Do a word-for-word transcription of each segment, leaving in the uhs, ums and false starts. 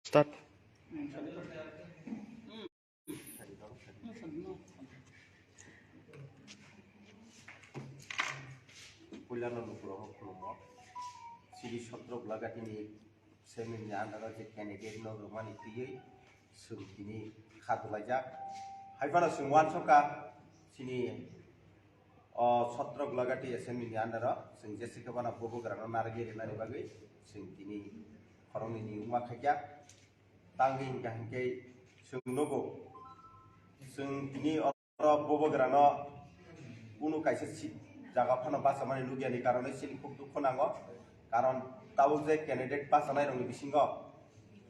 Start. Puilano lukurokno khulummo. Chini Sotro Gulagatini Assembly ni under o je candidate no rwmani twiwi chwng tini kha dwlaijak. Hai phano chwng uansukha chini o Sotro Gulagati Assembly ni under o chwng jesa khe bono bubagrano narwgwi rwnani bagwi chwng tini khoroknwi ni wngma khaikha. Tangwi hwnkha hinkhe chwng nugo, chwng tini oro bubagrano kunu kaisa seat jaga phano bachamani nukya ni karonwi chini khuk dukhu nango. Karon tabuk je candidate bachanairokni bisingo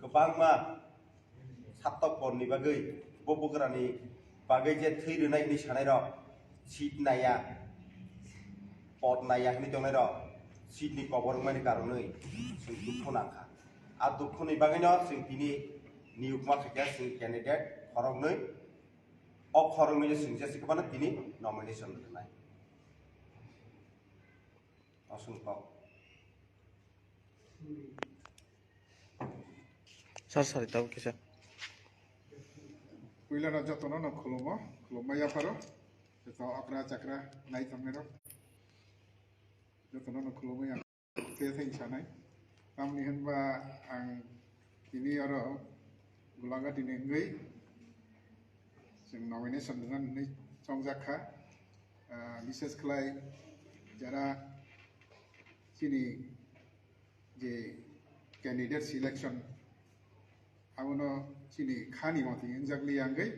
kwbangma sattok porni bagwi, bubagrani bagwi je thwi rwnai hwnwi sanairok seat naiya, pot naiya hwnwi tongnairok seat ni kobor wngmani karonwi chwng dukhu nangkha. A dukhuni bagwino chwng tini niyukma khaikha chwng candidate khoroknwi. O khoroknwi chwng jesa khe bono tini nomination rwnai. Aswk kok. Sir, sir, tabuk kisa. Puilano jotono no khulumo, khulumma yapharo. Joto okra chakra nai tongnairok. Jotono no khulumwi ang tei thank sanai. Tamni hwnba ang tini oro Gulagati ni wngwi chwng nomination rwna hwnwi chongjak kha. Ah, bises khlai jara chini je candidate selection abono chini khani motwi wngjakli wngwi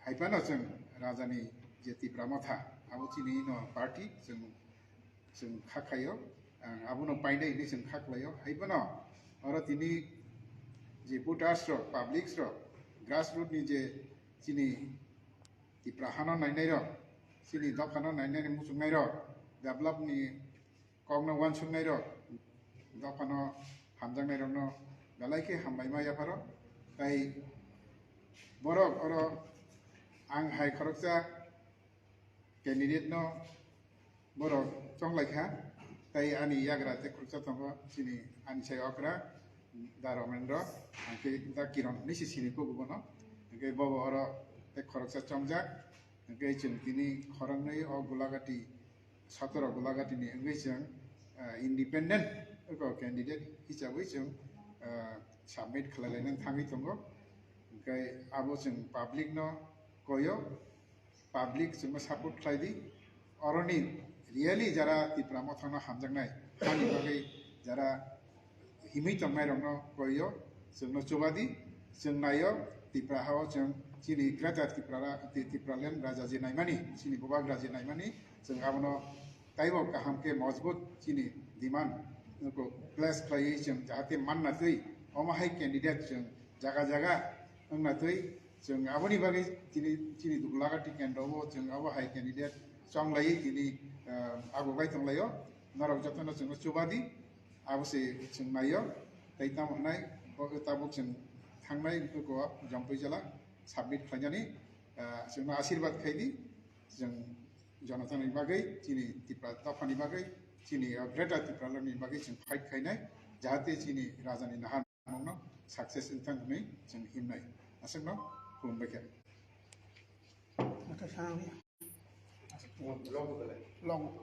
hai phano chwng rajani je Tipra Motha abo chini no party chwng, chwng kha khaio, ang abono painai hinwi chwng kha khlaio. Hai phano oro tini je voters rok, publics rok, grassroots ni je chini Tipra hano nainai rok, chini dophano nainani muchungnai rok, develop ni kokno uansuknairok, dophano hamjaknairokno belai khe hambaima yapharo. Tai borok oro ang hai khoroksa candidate no borok chonglaikha, tai ani yagra tei khoroksa tongo chini ani sai okra da Romendro, hwnkhe da Kiron hinwi se sini kubugo no, hwnkhe bobo oro tei khoroksa chongjak, hwnkhe chwng tini khoroknwi o Gulagati Sotoro Gulagati ni wngwi chwng, ah, independent eko candidate hisabai chwng, ah, submit khlai lainani thangwi tongo. Hwnkhe abo chwng public no koyo, public chwngno support khlai di. Oroni really jara Tipra Mothano hamjaknai, ani bagwi jara himwi tongnairokno koio, chwngno chubadi, chwng naio, Tipra hao chwng chini Greater Tipra, Ti-, Tipraland raja je naimani, chini bubagra je naimani, chwng abono taibo kaham khe mojbut chini demand ko place khlaiwi chwng jahate manna twi, omo hai candidate chwng jaga jaga wngna twi, chwng aboni bagwi chini, chini Dugulagati kendro o chwng abo hai candidate chonglaiwi tini, ah, agogai tonglaio, norok jotono chwngno chubadi. Abo se chwng naio, tei tamo hwnai, bo tabuk chwng thangnai nugo Jampui jela submit khlainani, ah, chwngno asirwad khai di, chwng jonatani bagwi, chini Tipra dophani bagwi, chini, ah, Greater Tipralandni bagwi chwng fight khainai, jahate chini rajani naharmungno success wngthang hwnwi chwng himnai. Aswkno khulumbai khe. Long.